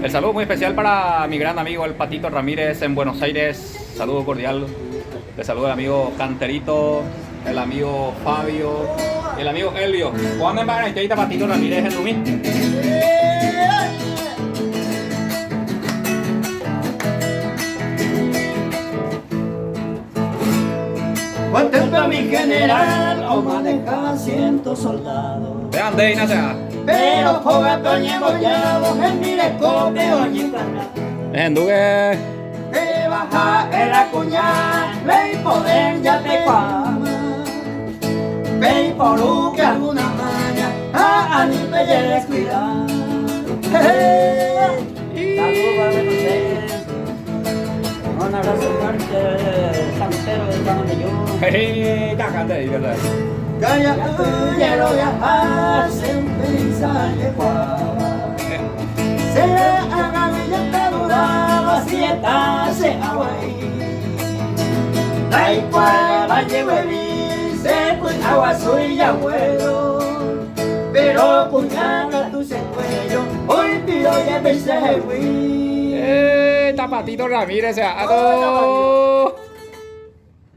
El saludo muy especial para mi gran amigo el Patito Ramírez en Buenos Aires. Saludo cordial. Le saluda el amigo Canterito, el amigo Fabio, el amigo Elvio. Juan de Patito Ramírez en Rumi. Contempla mi general o maneja cientos soldados. Vean de Ignacia. Pero joga toñembollado en mi escote oye Endugue. Te baja el acuñar, ley poder ya te cuama. Ve por que alguna maña, a a ni me descuidar. Saludos para Buenos Aires. Un abrazo fuerte, San Pedro de Camameyú. Hey, cágate ahí, ¿verdad? Calla, quiero viajar, siempre sale guava. Se haga bella duraba, si está se agua Da igual, valle hueví, se con agua soy abuelo. Pero cuñada tu se cuello, hoy pido ya me se Eh, Tapatito Ramírez, a todo.